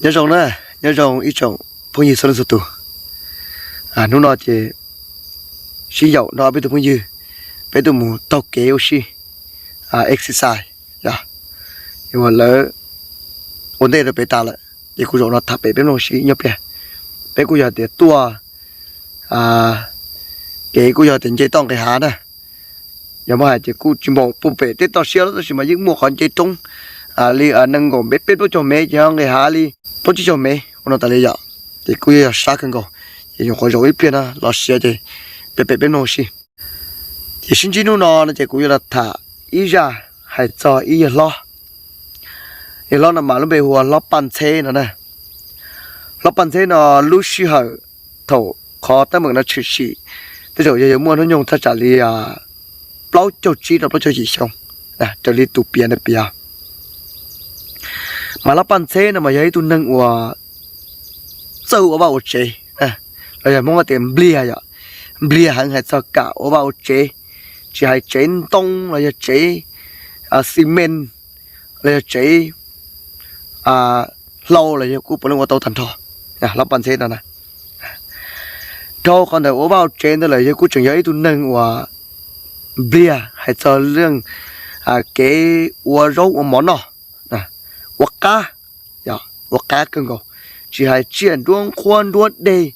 Nyob zoo na, nyob zoo ib tsoom phooj ywg txhua leej txhua tus. Hnub no ces sib yaum nrog peb tus phooj ywg, peb tuaj mus taug kev ua si, exercise, yog uas lawv ua ntej rau pem tas lawm, ces kuv zaum no tham pem peb mloog si nyob pliag. Peb kuj yog tias tuaj, kev kuj yog tias nce toj nqis hav na. Yog muab hais ces kuj tsis npaum puag pem tej toj siab lawm, tab sis mas yeej muaj qhov nce roob li nees nkaum peb plaub caug mev, ces ho nqis hav li plaub tsib caug mev ua no tas li yom. Ces kuj yog sab kawg nkaus, ces nyuam qhuav zaum ib pliag no los siav ces peb pem peb mloog si. Ces sib ntsib hnub no no ces kuv yuav los tham ib zaj hais txog ib yawg hlob. Yawg hlob no mas lub npe hu ua Hlob Paj Ntxheb no na. Hlob Paj Ntxheb no lub sij hawm thaum qhov teeb meem no tshwm sim, tej zaum yog yuav muaj hnub nyoog thaj tsam li plaub caug tsib rau plaub caug yim xyoo, raws li tus piav ntawd piav. Mas Hlob Paj Ntxheb no mas yog ib tug neeg uas txawj ua vaj ua tsev, los yog Hmoob tias npliag yom, npliag heev hais txog kam ua vaj ua tsev, tsis hais tsev ntoo los yog tsev xi men los yog tsev hlau los yog kuj puav leej ua tau tag nrho. Hlob Paj Ntxheb no na, dhau qhov ntawm ua vaj ua tsev ntawd lawm yawg kuj tseem yog ib tug neeg uas npliag hais txog leej kev ua zaub ua mov noj, ua qab, ua qab kawg nkaus, tsis hais tsiaj nruab nqhuab nruab deg,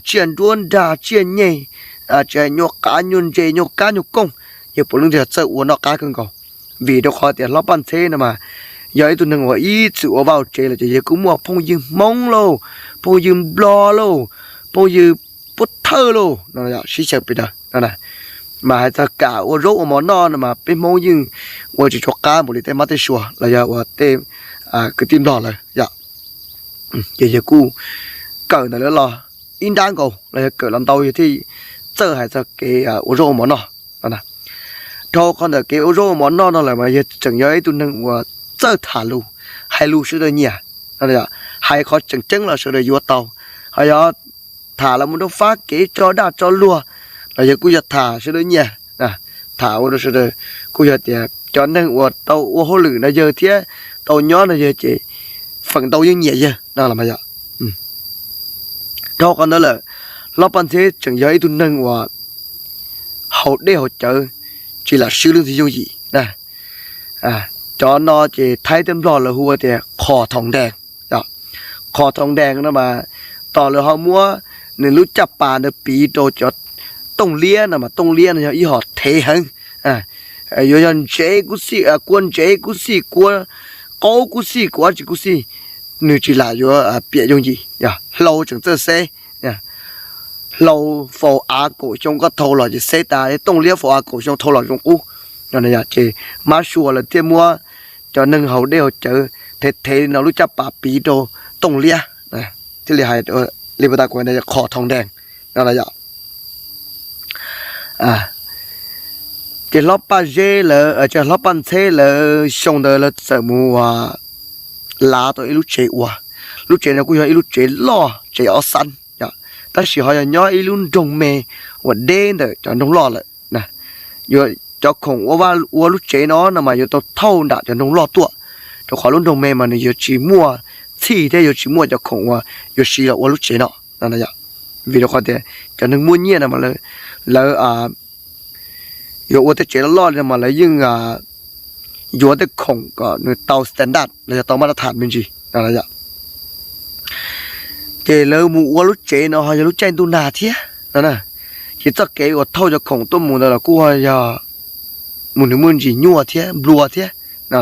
tsiaj nruab nrag tsiaj nyeg, tsis hais nyuag qav nyuag ntses nyuag kab nyuag kooj, yawg puav leej yog txawj ua noj qab kawg nkaus. Vim rau qhov tias Hlob Paj Ntxheb no mas yog ib tug neeg uas ib txwm ua vaj ua tsev lawm ces yawg kuj muaj phooj ywg Hmoob lauj, phooj ywg Nplog lauj, phooj ywg Puab Thawj lauj no sib xyaw pes daws no. Mas hais txog kam ua zaub ua mov noj no mas peb Hmoob yeej ua tsis tshua qab npaum li tej mab tej sua los yog ua tej kwv tij Nplog lawm yom. Ces yawg kuj kawm ntawm lawv los ib nrab nkaus los yog kawm los ntau yawg thiaj txawj hais txog kev ua zaub ua mov noj no. Dhau qhov ntawm kev ua zaub ua mov noj no lawm mas yawg tseem yog ib tug neeg uas txawj tham lus, hais lus sawv daws nyiam, hais qhov tseem ceeb los sawv daws yuav tau. Ho yog tham los mus rau fab kev tso dag tso luag los yawg kuj yog tham sawv daws nyiam, tham ua rau sawv daws kuj yog tias cov neeg uas tau ua hauj lwm no yawg thiab tau nyob no yawg ces feem ntau yeej nyiam yawg no los mas yom. Dhau qhov ntawd lawm, Hlob Paj Ntxheb tseem yog ib tug neeg uas haus dej haus cawv tsis lam swb leej twg yooj yim na. Cov no ces Thaib thiab Nplog lawv hu ua tias qhos thoom ndees. Qhos thoom ndees no mas tos lawv ho muab nws lub caj pas ntawd piv rau cov tooj liab no mas tooj liab no yog ib hom thev heev, yuav yog ntsev kuj xij, kua ntsev kuj xij, kua qaub kuj xij, kua dab tsi kuj xij, nws tsis lam yuav piam yooj yim. Hlau tseem txawj xeb, hlau faus av kaum xyoo koj thau los ces xeb tas, tooj liab faus av kaum xyoo thau los zoo qub. Ces mab sua lawv thiaj muab cov neeg haus dej haus cawv thev thev li no lub caj pas piv rau tooj liab, thiaj li hais li puas tas kuv qhos thoom ndees no yom. Ces Hlob Paj Zeb lawv, Hlob Paj Ntxheb lawv xyoo ntawd lawv txawm mus lav tau ib lub tsev ua. Lub tsev no kuj yog ib lub tsev loj tsev ob xab, tab sis ho yog nyob ib lub nroog me uas deb ntawm cov nroog loj lawm. Yuav cov khoom ua lub tsev no no mas yuav tau thauj nram cov nroog loj tuaj, rau qhov lub nroog me mas nws yuav tsis muaj txhij thiab yuav tsis muaj cov khoom uas yuav siv los ua lub tsev no. Vim rau qhov tias cov neeg muaj nyiaj no mas lawv yuav ua tej tsev loj loj li no mas lawv yeej yuav tej khoom kom nws tau standard los yog tau maj tam tham me ntsis no. Ces lawv mus ua lub tsev no ho yog lub caij ntuj nag thiab no, ces txoj kev uas thauj cov khoom tuaj mus ntawd los kuj yog mus nws muaj ntsis nyuaj thiab nplua thiab no.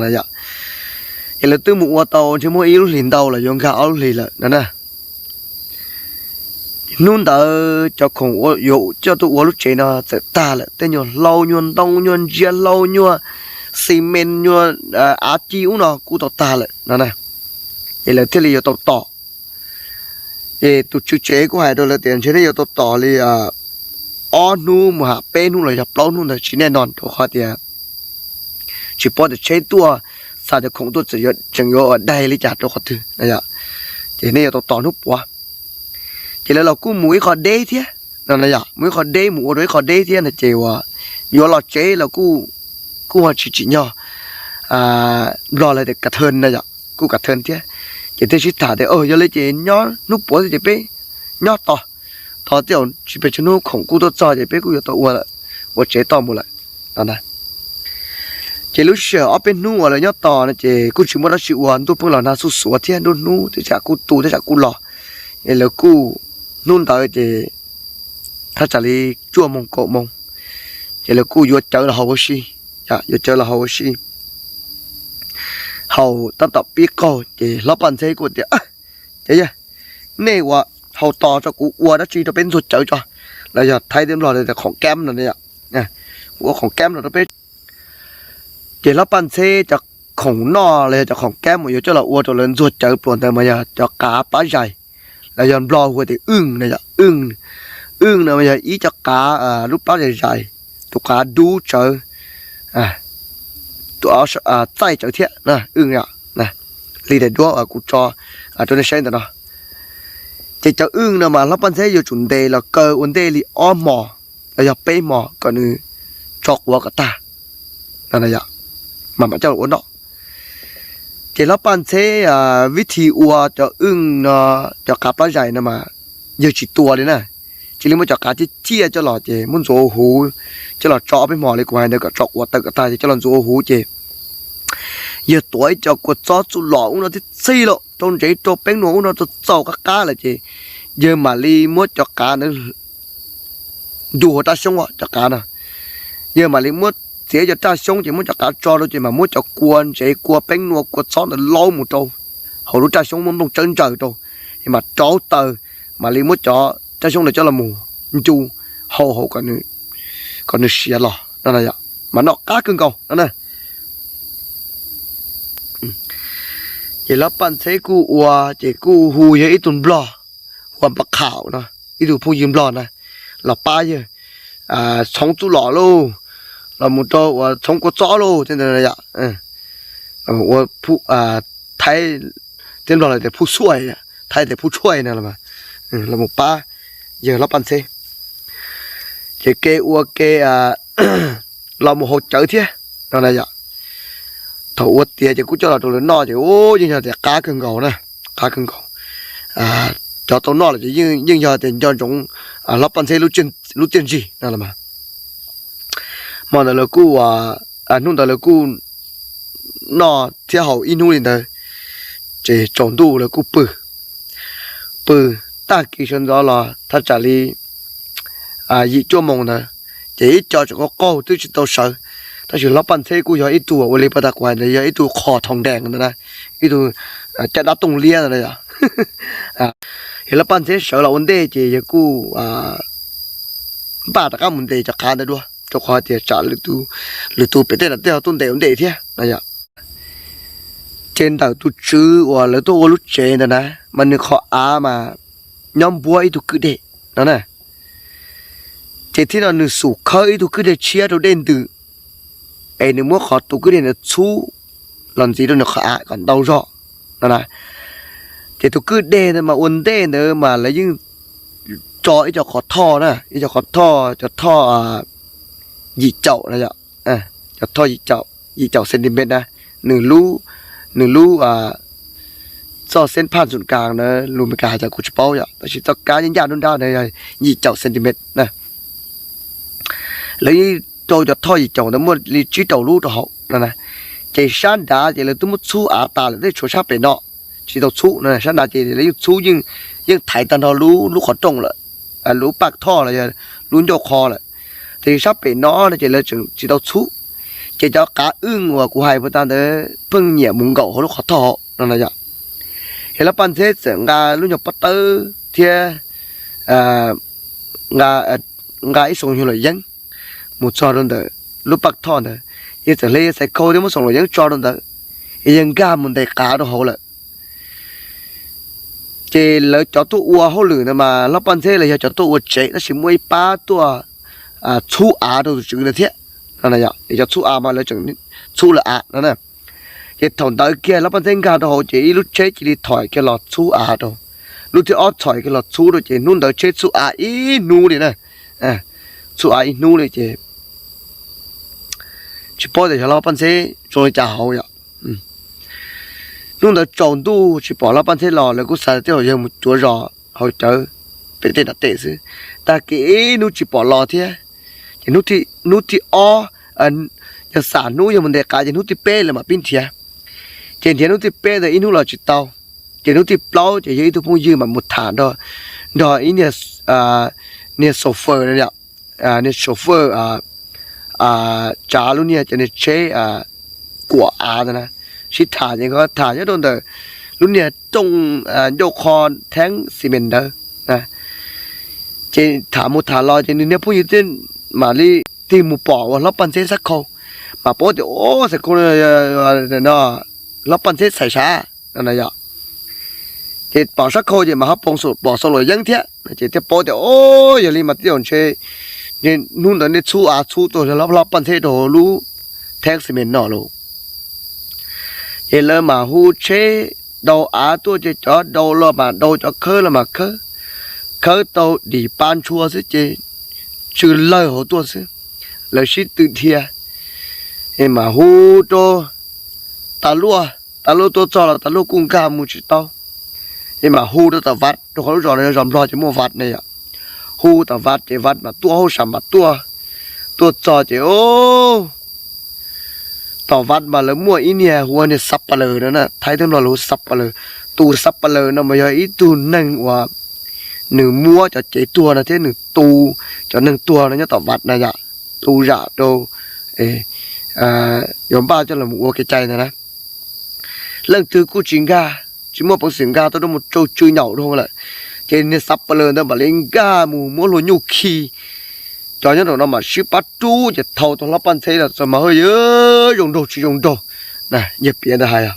Ces lawv twb mus ua tau ntshe muaj ib lub hlis ntau los yuav nkag ob lub hlis lawm no na. Hnub ntawd cov khoom yuav coj tuaj ua lub tsev no txawm tag lawm, tej nyuag hlau nyuag ntoo nyuag ntsiav hlau nyuag xi men nyuag av ci ub no kuj tau tag lawm no na. Ces lawv thiaj li yuav tau tos. Ces tus tswv tsev kuj hais rau lawv tias ntshe nej yuav tau tos li ob hnub mus ham peb hnub los yog plaub hnub ntawd tsis nej no rau qhov tias tsis paub tias tsheb tuaj xa cov khoom tuaj tseem yuav ua daig li cas rau qhov twg no. Ces nej yuav tau tos hnub puav. Ces lawv los kuj mus ib qho deb thiab no, mus ib qho deb mus ua rau ib qho deb thiab no ces uas yuav los tsev los kuj ho tsis tsim nyog, Nplog lawv tias kav theej no yom, kuj kav theej thiab. Ces thiaj sib tham tias, Yog li ces nyob hnub puav xwb ces peb nyob tos, tos tej zaum tsis pes tsawg hnub khoom kuj tuaj txog ces peb kuj yuav tau ua, ua tsev toj mus lawm no na. Ces lub sij hawm ob peb hnub uas lawv nyob tos no ces kuj tsis muaj dab tsi ua, ntuj pheej los nag xuj xuav thiab, nruab hnub thiab tsam kuj tu thiab tsam kuj los. Es lawv kuj, hnub ntawd ces thaj tsam li cuaj moos kaum moos, ces lawv kuj yuav cawv los haus ua si, yuav cawv los haus ua si. Haus tab tom pib qaug ces hlob Paj Ntxheb kuj tias, Ces yog nej ua, haus tos tso kuv ua dab tsi rau peb ntxuag cawv tso, los yog Thaib thiab Nplog tias khoom kab no, ua khoom kab no rau peb. Ces hlob Paj Ntxheb cov khoom noj los yog cov khoom kab uas yuav coj los ua rau lawv ntxuag cawv pluas ntawd mas yog cov qav plab zais, los yog Nplog hu tias wj no, yog wj. Wj no mas yog ib cov qav lub plab zais zais, tus qav dub tsawv, txaij tsawv thiab, wj, li daim duab uas kuv tso rau nej saib ntawm no. Ces cov wj no mas hlob Paj Ntxheb yuav tsum ntes los kaw ua ntej li ob hmos los yog peb hmos kom nws tso quav kom tag no, mas mam coj los ua noj. Ces hlob Paj Ntxheb vib thi ua cov wj no, cov qav plab zais no mas yawg tsis tua li na, cia li muab cov qav ciaj ciaj coj los ces muab ntxuav ua huv, coj los tso ob peb hmos li kuv hais ntawd kom tso quav tawm kom tag ces coj los ntxuav ua huv ces yawg tuav ib co kua txob txuj lom ub no tib txhij lawm rau ntsev rau peeb nua ub no txaus qab qab lawm ces yawg mam li muab cov qav ntawd ncu hauv raj xyoob cov qav no. Yawg mam li muab txiav cov raj xyoob ces muab cov qav tso rau ces mam muab cov kua ntsev kua peeb nua kua txob ntawd laub mus rau hauv lub raj xyoob muab nplooj tsawb ntsaws rau, es mam rauv taws, mam li muab cov raj xyoob ntawd coj los mus ncu hau hauv kom nws siav los no, mas noj qab kawg nkaus no na. Ces hlob Paj Ntxheb kuj ua ces kuj hu yog ib tug nplog hu ua Npa Qhaum no, ib tug phooj ywg nplog na, los pab yawg txhoov txuj lom lauj, los mus rau uas txhoov kua txob lauj, thiab ntawd ua Thaib thiab nplog lawv tias phuj xuaj, Thaib tias phuj tshuaj no, los mus pab yawg hlob Paj Ntxheb. Ces ke ua ke los mus haus cawv thiab no na yom. Thaum ua tiav ces kuj coj los rau lawv noj ces yeej yog tias qab kawg nkaus na, qab kawg nkaus. Cov tau noj lawm ces yeej yog tias nco ntsoov hlob Paj Ntxheb lub txiaj ntsig no los mas. Hmo ntawd lawv kuj, hnub ntawd lawv kuj noj thiab haus ib hnub li ntawd, ces tsaus ntuj lawv kuj pw. Pw tag kis sawv ntxov los thaj tsam li yim cuaj moos ntawd, ces ib co tseem qaug qaug twb tsis tau sawv, tab sis hlob Paj Ntxheb kuj yog ib tug ua li paj tas kuv hais ntawd yog ib tug qhos thoo ntees ntawd na, ib tug caj dab tooj liab ntawd na yom. Yog hlob Paj Ntxheb sawv los ua ntej ces yawg kuj npaj rov qab mus ntes cov qav ntawd dua, rau qhov tias tsam lwm tus pem tej no tej ho tuaj ntes ua ntej thiab no yom. Ces ntawm tus tswv uas lawv tuaj ua lub tsev ntawd na, mas nws qhov av mas nyob npuab ib tug kwj deg no na. Ces thiab no nws xub khawb ib tug kwj deg tshiab rau dej ntws, es nws muab qhov tus kwj deg ntawd txhub los ntxiv rau nws qhov av kom ntau zog no na. Ces tus kwj deg ntawd mas ua ntej ntawd mas lawv yeej tso ib co qhov thoj na, ib co qhov thoj, cov thoj yim caum no, cov thoj yim caum, yim caum centimet na. Nws lub, nws lub txoj xeeb phaj ntxum kas na, lus Meskas hais cas kuv tsis paub yom, tab sis txoj kab ncaj ncaj nruab nrab ntawd yog yim caum centimet na. Lawv yeej rau cov thoj yim caum ntawd muaj li tsib rau lub rau hauv no na. Ces sab nrad ces lawv twb muab txhub av tas lawm, tej tshuav sab pem no tsis tau txhub no. Sab nrad ces lawv yeej txhub, yeej thaiv tag nrho lub, lub qhov rooj lawm, lub paj thoj los yog lub ncauj qho lawm. Tab sis sab pem no no ces lawv tseem tsis tau txhub. Ces cov qav wj uas kuv hais puag ta ntawd pheej nyiam mus nkaum hauv lub qhov thoj no no yom. Ces hlob Paj Ntxheb txawm nqa lub nyuag pob tawb thiab nqa ib xoo nyuag luam yeeb mus txog rau ntawm lub paj thoj ntawd, yawg txawm hle yawg xaiv khau thiab muab xoo luam yeeb tso rau ntawd, es yawg nkag mus ntes qav rau hauv lawm. Ces lawv cov tuaj ua hauj lwm ntawd mas hlob Paj Ntxheb los yog cov tuaj ua tsev, tab sis muaj ib pab tuaj txhub av rau tus tswv ntawd thiab. Cov txhub av mas lawv tseem txhub lawv av no na. Ces thaum ntawd kiag hlob Paj Ntxheb nkag rau hauv ces ib lub tsheb cia li thom kiag los txhub av rau, lub thib ob thom kiag los txhub rau, ces hnub ntawd tsheb txhub av ib hnub li na. Txhub av ib hnub li ces tsis paub tias yog hlob Paj Ntxheb zoo li cas hauv yom. Hnub ntawd tsaus ntuj tsis pom hlob Paj Ntxheb los, lawv kuj xav tias tej zaum yawg mus cuav zos hauv cawv pem tej nram tes xwb. Tag kis ib hnub tsis pom los thiab. Ces hnub thib ob, yog xam hnub yog mus ntes qav ces hnub thib peb lawv mam pib nrhiav. Ces nrhiav hnub thib peb ntawd ib hnub los tsis tau. Ces hnub thib plaub ces yog ib tug phooj ywg mas mus tham nrog, nrog ib niag, niag chauffeur, niag chauffeur tsav lub niag cov niag tsheb kuam av ntawd na, sib tham ces nkawd tham nyob rau ntawm lub niag rooj ncauj qho theeb xi mes ntawd. Ces tham mus tham los ces nws niag phooj ywg thiaj mam li tig mus pom ua hlob Paj Ntxheb sab khau, mas paub tias ua xab khau no hlob Paj Ntxheb txhais sav no yom. Ces pom sab khau ces mas ho pom xaus luam yeeb thiab, ces thiaj paub tias o, yog li mas tej zaum ntshe hnub ntawd nej txhub av txhub tuaj hlob Paj Ntxheb rau lub theeb xi mes no lauj. Ces lawv mas hu tsheb dau av tuaj ces cov dau los mas dau, cov khawb los mas khawb, khawb tau dim pa ntshua xwb ces tsw lawg hauv tuaj xwb. Lawv sib tw dhia, es mas hu rau tas luaj, tas luaj tuaj txog los tas luaj kuj nkag mus tsis tau. Es mas hu rau tom vaj, rau qhov lub zos no yog zos Nplog ces muaj vaj ne yom. Hu tom vaj ces vaj mas tuaj hauj sam mas tuaj, tuaj txog ces o, tom vaj mas lawv muaj ib niag hu ua niag xab pas laws no na, Thaib twb Nplog lus xab pas laws. Tus xab pas laws no mas yog ib tug neeg uas nws muab cov cev tuag no thiab nws tu cov neeg tuag no nyob tom vaj na yom, tu zam rau, yuav npaj coj los ua kev cai ntawd na. Leej twg kuj tsis nkag, tsis muaj peev xwm nkag, tuaj rau mus tsau tsw nyaum dhau lawm. Ces niag xab pas laws ntawd mam li nkag mus muab hlua nyuj khi, cov nyob rau no mam sib pab rub ces thau tau hlob Paj Ntxheb los txog mas haj yam zoo nraug tsis zoo nraug. Yawg piav ntawd hais,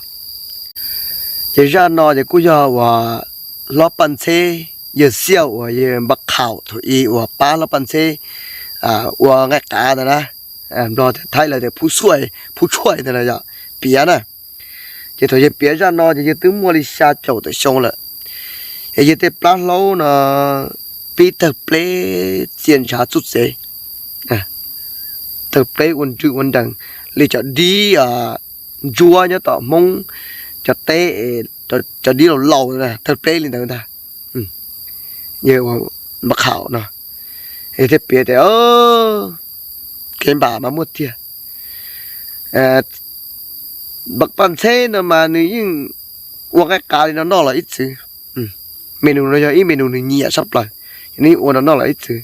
ces zaj no ces kuj yog uas hlob Paj Ntxheb, yawg Xiaj uas yawg Npaj Qhaum thaum i uas pab hlob Paj Ntxheb ua nqaij qav ntawd na, Nplog tias, Thaib lawv tias phub tshuaj, phub tshuaj ntawd yog piav na. Ces thaum yawg piav zaj no ces yawg twb muaj li xya caum tawm xyoo lawm. Es yawg tej plab hlaub no pib tawg pleb txia ntshav txuj txev, tawg pleb ua nrwj ua nrees li cov dib ntsuab nyob tom Hmoob cov teb, cov dib laus laus, tawg pleb li ntawd ntag. Yawg Npaj Qhaum no thiaj piav tias, kev npam mas muaj tiag. Npaj Paj Ntxheb no mas nws yeej ua nqaij qav li no noj los ib txwm. Me nus no yog ib me nus nws nyiam sab plaws, nws yeej ua no noj los ib txwm.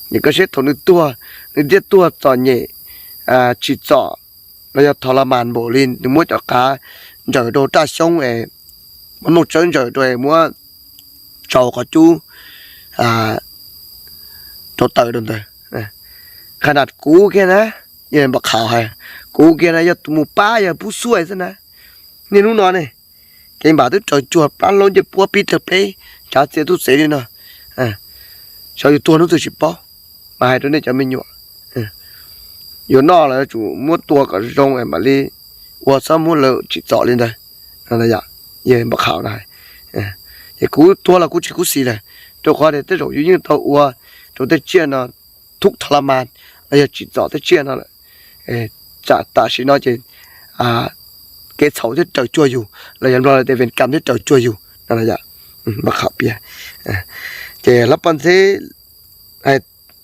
Ces koj saib thaum nws tuag, nws thiaj tuag txom nyem, tsim txom los yog thov la mas npaum li nws muab cov qav ntsaws rau raj xyoob es muab nplooj tsawb ntsaws rau es muab tsau qhov cub rau tawm rau ntawd. Qhov ntawd kuv kiag na, yawg Npaj Qhaum hais, kuv kiag na yog tus mus pab yawg phub xuaj xwb na. Niaj hnub no ne, kev npam twb raws cuag plab hlaub ncej puab pib tawg pleb, ntshav txia txuj txev li no. Xyov yus tuag hnub twg tsis paub, mas hais rau nej cov me nyuam, yuav noj los yuav tsum muab tua kom zoo es mam li ua, txhob muab lawv tsim txom li ntawd. Yawg Npaj Qhaum no, es kuv tuag los kuv tsis khuv xim lawm, rau qhov tias tej zaum yus yeej tau ua rau tej tsiaj no thub thov la mas los yog tsim txom tej tsiaj no lawm. Tam sim no ces kev txhaum thiab raws cuag yus, los yog Nplog tias ves kam thiab raws cuag yus no. Npaj Qhaum piav, ces hlob Paj Ntxheb,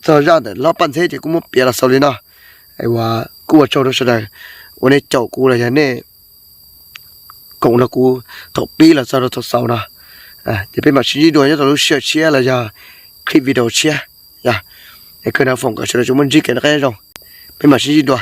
txog zaj ntawm hlob Paj Ntxheb ces kuj muab piav los xaus li no. Kuj ua tsaug rau sawv daws uas nej caum kuv los yog nej koom nrog kuv thaum pib los txog rau thaum xaus no. Ces peb mam sib ntsib dua nyob rau lub sij hawm tshiab los yog clip video tshiab. Yog, es kawg no foom kom sawv daws tsuas muaj ntsib kev noj qab nyob zoo. Peb mam sib ntsib dua.